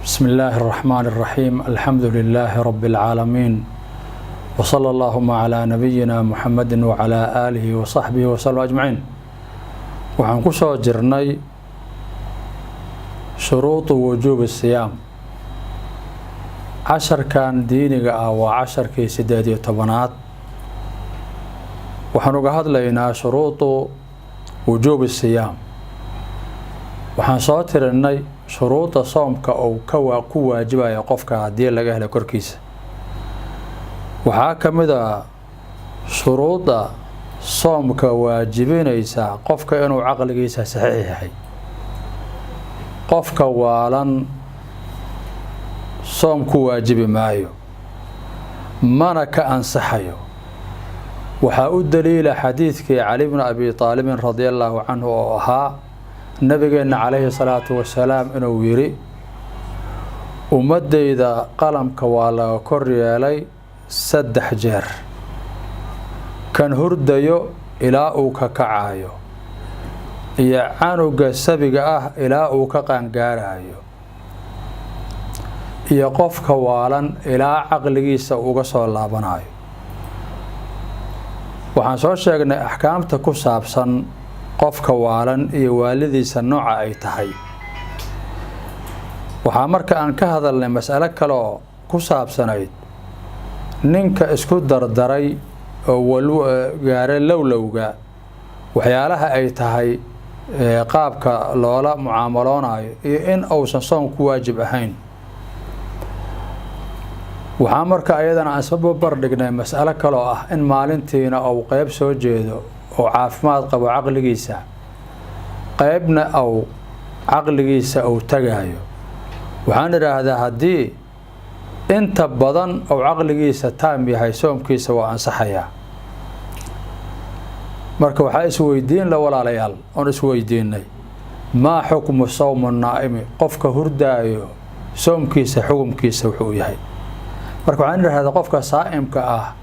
بسم الله الرحمن الرحيم، الحمد لله رب العالمين، وصلى اللهم على نبينا محمد وعلى آله وصحبه وسلم أجمعين. Waxaan ku soo jirnay شروط وجوب الصيام. Casharkan diiniga ah waa casharkii 18aad. Waxaan uga hadlaynaa شروط وجوب الصيام. Waxaan soo tirinay shuruudda soomka uu ku waajibaya qofka haddii laga helo korkiisa. Waxaa ka mid a shuruudda soomka waajibinaysa qofka inuu caqligiisa saxiix yahay. Qofka waalan soom ku waajibi maayo, mana ka ansaxayo. Waxaa u daliila xadiidkii Cali bni Abi Aalibin رضي الله عنه oo ahaa nabigeenna عليه الصلاة والسلام inuu yidhi: "Ummaddayda qalamka waa laga kor yeelay saddex jeer: kan hurdayo ilaa uu ka kacayo, iyo canuga sabiga ah ilaa uu ka qaangaarayo, iyo qofka waalan ilaa caqligiisa uga soo laabanayo." Waxaan soo sheegnay axkaamta ku saabsan qofka waalan iyo waalidiisa nooca ay tahay. Waxaa marka aan ka hadalnay mas'alo kaleoo ku saabsanayd ninka isku dardaray oo gaaray lowlowga, waxyaalaha ay tahay qaabka loola mucaamaloonayo iyo in uusan soom ku waajib ahayn. Waxaa marka ayadana aan isba barbardhignay mas'alo kaloo ah in maalintiina uu qeyb soo jeedo oo caafimaad qabo caqligiisa, qeybna uu caqligiisa uu tagaayo. Waxaan idhaahdaa, haddii inta badan uu caqligiisa taam yahay, soomkiisa waa ansaxayaa. Marka waxaa isweydiin la, walaalayaal, oon isweydiinay: ما حكم صوم النائم? Qofka hurdaayo soomkiisa xukumkiisa wuxuu yahay? Marka waxaan idhahdaa, qofka saa'imka ah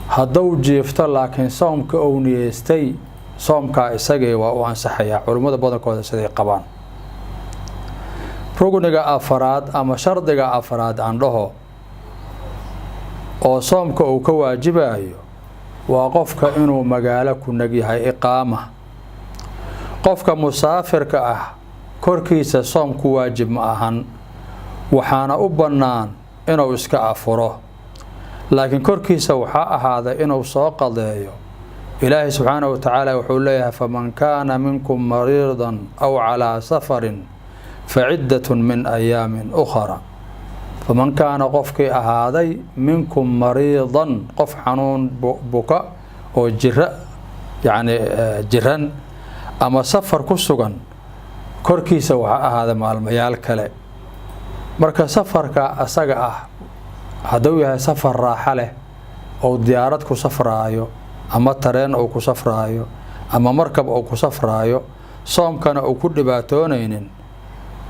hadduu jiifto laakiin soomka uu niyeystay, soomkaa isagii waa u ansaxayaa, culimmada badankooda siday qabaan. Rugniga afaraad ama shardiga afaraad aan dhaho oo soomka uu ka waajibayo waa qofka inuu magaalo ku nag yahay, iqaama. Qofka musaafirka ah korkiisa soom ku waajib ma ahan, waxaana u bannaan inuu iska afuro, laakiin korkiisa waxaa ahaaday inuu soo qadeeyo. Ilaahay سبحانه وتعالى wuxuu leeyahay: "فمن كان منكم مريضا أو على سفر فعدة من أيام أخر." فمن كان, qofkii ahaaday, منكم مريضا, qof xanuun buka oo jira, yacni jiran ama safar ku sugan, korkiisa waxaa ahaaday maalmayaal kale. Marka safarka asaga ah hadduu yahay safar raaxo leh oo diyaarad ku safraayo ama tareen uu ku safraayo ama markab uu ku safraayo, soomkana uu ku dhibaatoonaynin,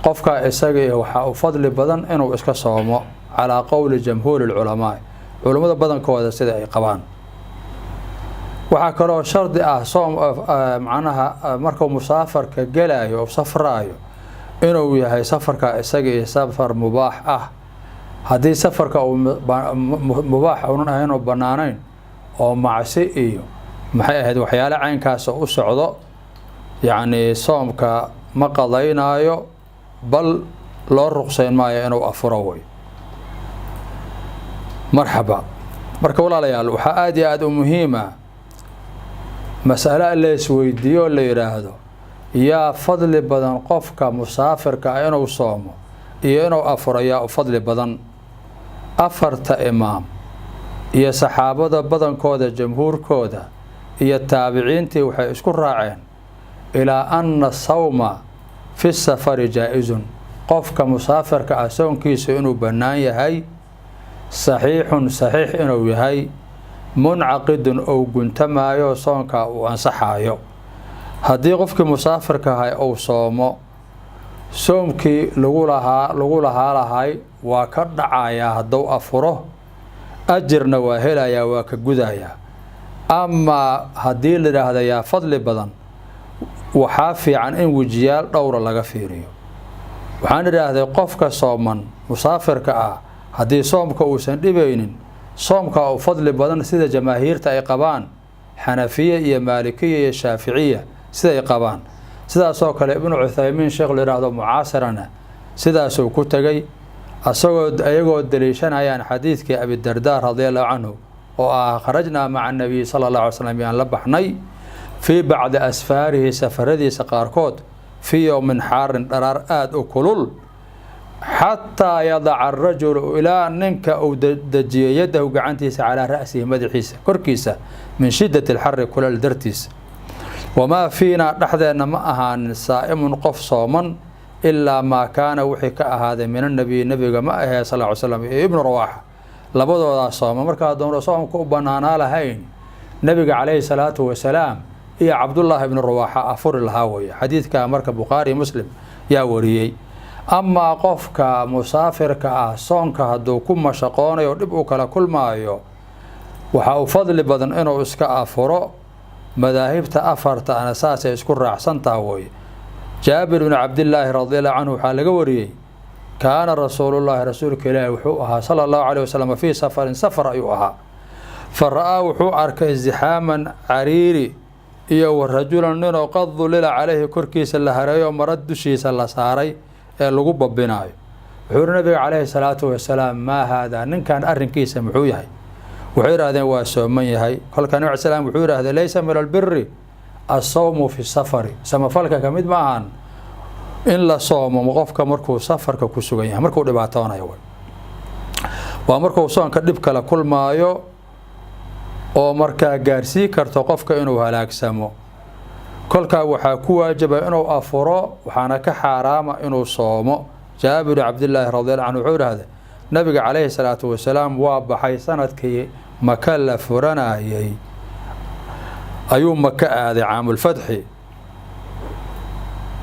qofka isaga iyo waxaa u fadli badan inuu iska soomo, على قول جمهور العلماء, culummada badankooda sida ay qabaan. Waxaa kaloo shardi ah soom macnaha markuu musaafarka gelayo oo safraayo inuu yahay safarka isaga iyo safar mubaax ah. Haddii safarka uu mubaax unan ahayn oo bannaanayn oo macsi iyo maxay ahayd waxyaale caynkaas u socdo, yacni soomka ma qadaynaayo, bal loo ruqsayn maayo inuu afuro way. Marxaba. Marka walaalayaal, waxaa aada iyo aada u muhiima mas'ale la isweydiiyo, la yidhaahdo: yaa fadli badan, qofka musaafirka ah inuu soomo iyo inuu afuro, yaa u fadli badan? Afarta imaam iyo saxaabada badankooda, jamhuurkooda iyo taabiciintii waxay isku raaceen إلى أن الصوم في السفر جائز, qofka musaafirka ah soonkiisu inuu bannaan yahay, صحيح, saxiix inuu yahay, منعقد, ou guntamaayo, soonka uu ansaxaayo. Haddii qofkii musaafirka ahay uu soomo, soomkii lagu lahaa lahay waa ka dhacayaa. Hadduu afuro, ajirna waa helayaa, waa ka gudayaa. Amaa haddii la yidhaahda yaa fadli badan, waxaa fiican in wejiyaal dhowra laga fiiriyo. Waxaan idhaahday qofka sooman musaafirka ah haddii soomka uusan dhibaynin, soomka u fadli badan sida jamaahiirta ay qabaan, Xanafiye iyo Maalikiya iyo Shaaficiya siday qabaan. Sidaasoo kale Ibnu Cuthaymiin, sheekh la yidhaahdo mucaasirana, sidaasuu ku tegay, asagoo ayagoo daliishanayaan xadiidkii Abidardaa radia Allahu canhu oo ah: "Kharajnaa maca Nabiy sala Allah alay slam," yaan la baxnay, "fii bacdi asfaarihi," safaradiisa qaarkood, "fii yowmin xaarin," dharaar aada u kulul, "xataa yadaca arajulu," ilaa ninka uu dejiyo, "yadahu," gacantiisa, "calaa ra'sihi," madaxiisa korkiisa, "min shiddati alxari," kulal dartiisa. "Wamaa fiinaa," dhexdeenna ma ahaanin, "saa'imun," qof sooman, "ilaa maa kaana," wixii ka ahaaday, "min annabiy," nebiga ma ahee, sal ly slam, iyo Ibnu Rawaaxa, labadoodaa sooma. Markaa doona soomka u banaanaa lahayn nebiga calayhi salaatu wasalaam iyo Cabdullaahi ibnu Rawaaxa afuri lahaa weeye. Xadiidka marka Bukhaari, Muslim yaa wariyey. Amaa qofka musaafirka ah soonka hadduu ku mashaqoonayo, dhib uu kala kulmaayo, waxaa u fadli badan inuu iska afuro. Madaahibta afarta ana saasay isku raacsan taha weye. Jaabir bnu Cabdillaahi radi Allahu canhu waxaa laga wariyey: "Kaana rasuulullaahi," rasuulka Ilaahi wuxuu ahaa, "sala Allahu caleyh wasalam, fii safarin," safar ayuu ahaa, "fa ra'aa," wuxuu arkay, "zixaaman," cariiri, iyo "wa rajulan," ninoo, "qad dulila caleyhi," korkiisa la hareeyo, mara dushiisa la saaray ee lagu babinaayo. Wuxuu yihi nabiga calayhi salaatu wasalaam: "Maa haadaa?" Ninkan arrinkiisa muxuu yahay? Wuxuu yidhahdeen: "Waa sooman yahay." Kolka nabi slam wuxuu yidhahdee: "Laysa min albiri assawmu fi safari." Samafalka ka mid ma ahan in la soomo qofka markuu safarka ku sugan yahay, markuu dhibaatoonayo, waa markuu soonka dhib kala kulmaayo oo markaa gaarsii karto qofka inuu halaagsamo. Kolkaa waxaa ku waajiba inuu afuro, waxaana ka xaaraama inuu soomo. Jaabir Cabdillaahi radiallahu canhu wuxuu idhahday: nabiga calayhi salaatu wasalaam waa baxay sanadkii Maka la furanayay, ayuu Maka aaday, caamulfatxi.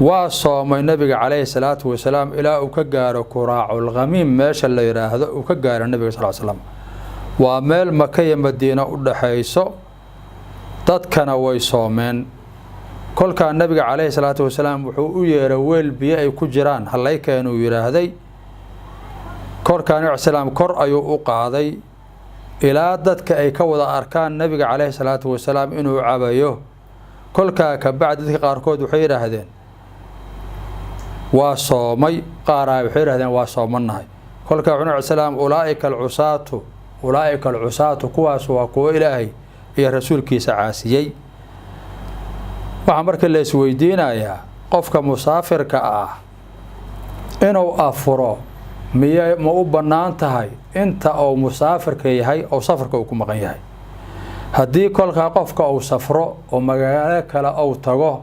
Waa soomay nabiga calayhi salaatu wasalaam ilaa uu ka gaaro Kuraaculkhamiim, meesha la yidhaahdo uu ka gaaro nabiga sal slam. Waa meel Maka iyo Madiina u dhaxayso, dadkana way soomeen. Kolkaa nabiga calayhi salaatu wasalaam wuxuu u yeeray weel biyo ay ku jiraan, hallay keenuu yidhaahday. Korkaa nabi salaam kor ayuu u qaaday ilaa dadka ay ka wada arkaan nabiga calayhi salaatu wasalaam inuu cabayo. Kolkaa kabacdi dadka qaarkood waxay yidhaahdeen: "Waa soomay." Qaaraa waxay yidhahdeen: "Waa soomannahay." Kolkaa wuxuu nabi salaam: "Ulaa'ika alcusaatu, ulaa'ika alcusaatu," kuwaas waa kuwo Ilaahay iyo rasuulkiisa caasiyey. Waxaa marka la isweydiinayaa: qofka musaafirka ah inuu afuro miy ma u bannaan tahay inta uu musaafirka yahay oo safarka uu ku maqan yahay? Haddii kolkaa qofka uu safro oo magaalo kale uu tago,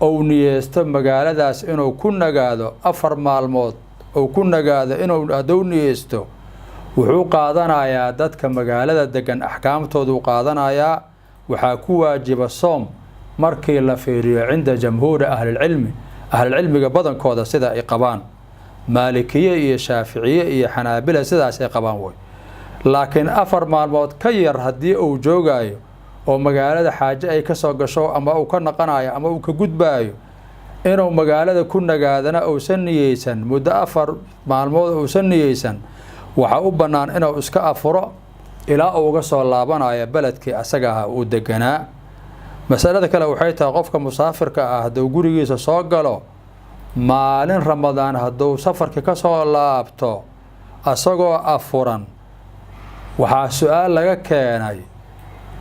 ou niyeysto magaaladaas inuu ku nagaado 4 maalmood, uu ku nagaado inuu hadduu niyeysto, wuxuu qaadanayaa dadka magaalada degan axkaamtooduu qaadanayaa. Waxaa ku waajiba soom markii la fiiriyo cinda jamhuuri ahlilcilmi, ahlilcilmiga badankooda sida ay qabaan, Maalikiye iyo Shaaficiye iyo Xanaabila sidaasay qabaan wey. Laakiin 4 maalmood ka yar haddii uu joogayo oo magaalada xaaje ay ka soo gasho ama uu ka naqanayo ama uu ka gudbaayo, inuu magaalada ku nagaadana uusan niyeysan, muddo 4 maalmood uusan niyeysan, waxaa u bannaan inuu iska afuro ilaa uu uga soo laabanayo beledkii asaga ah uu deganaa. Masalada kale waxay tahay: qofka musaafirka ah hadduu gurigiisa soo galo maalin Ramadaan, hadduu safarkii ka soo laabto asagoo afuran, waxaa su-aal laga keenay: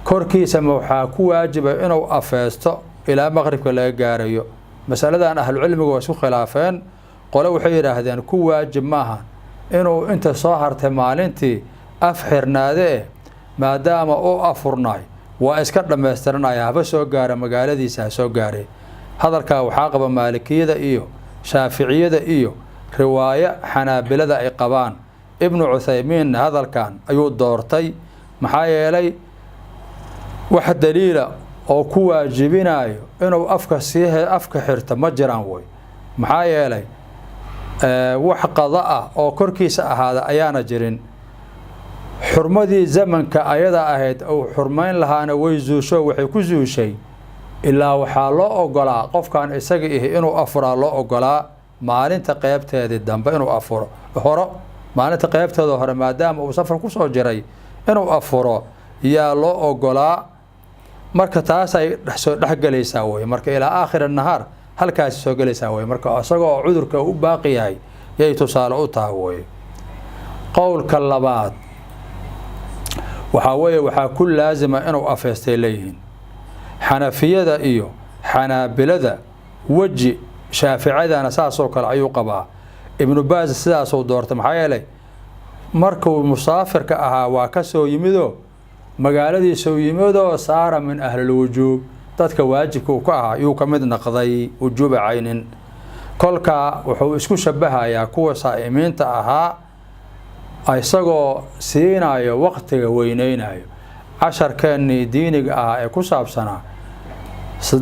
korkiisa ma waxaa ku waajiba inuu afeesto ilaa maqribka laga gaarayo? Masaladan ahlucilmigu waa isku khilaafeen. Qole waxay yidhaahdeen: ku waajib maaha inuu inta soo hartay maalintii af xirnaadee, maadaama uu afurnaay waa iska dhammaystiranaya, haba soo gaara magaaladiisa, ha soo gaaray. Hadalkaa waxaa qaba Maalikiyada iyo Shaaficiyada iyo riwaayo Xanaabilada ay qabaan. Ibnu Cuthaymiinna hadalkan ayuu doortay, maxaa yeelay wax daliila oo ku waajibinayo inuu afka sii afka xirto ma jiraan wey. Maxaa yeelay wax qada ah oo korkiisa ahaada ayaana jirin. Xurmadii zamanka ayada ahayd uu xurmayn lahaana way zuusho. Waxay ku zuushay ilaa waxaa loo ogolaa qofkan isaga ihi inuu afuraa loo ogolaa. Maalinta qeybteedii dambe inuu afuro horo, maalinta qeybteeda hore, maadaama uu safar kusoo jiray, inuu afuro yaa loo ogolaa. Marka taas ay soo dhexgelaysaa wey. Marka ilaa aakhir nahaar halkaasi soo gelaysaa wey. Marka isagoo cudurka u baaqi yahay yay tusaale u tahay wey. Qowlka labaad waxaa weeye, waxaa ku laasima inuu afeystay leeyihiin Xanafiyada iyo Xanaabilada, weji Shaaficadana saasoo kale ayuu qabaa. Ibnu Baas sidaasuu doortay, maxaa yeelay markuu musaafirka ahaa waa ka soo yimidoo magaaladiisuu yimidoo saara min ahlilwujuub, dadka waajibka uu ka ahaa yuu ka mid naqday wujuuba caynin. Kolkaa wuxuu isku shabahayaa kuwa saa'imiinta ahaa, isagoo siinayo waqtiga, weyneynayo. Casharkeennii diiniga ahaa ee ku saabsanaa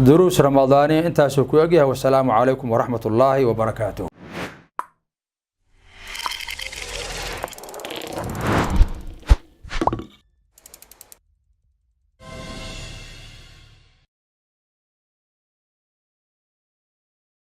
duruus ramadaaniya intaasuu ku egyahay. Wasalaamu calaykum waraxmat ullaahi wabarakaatuh.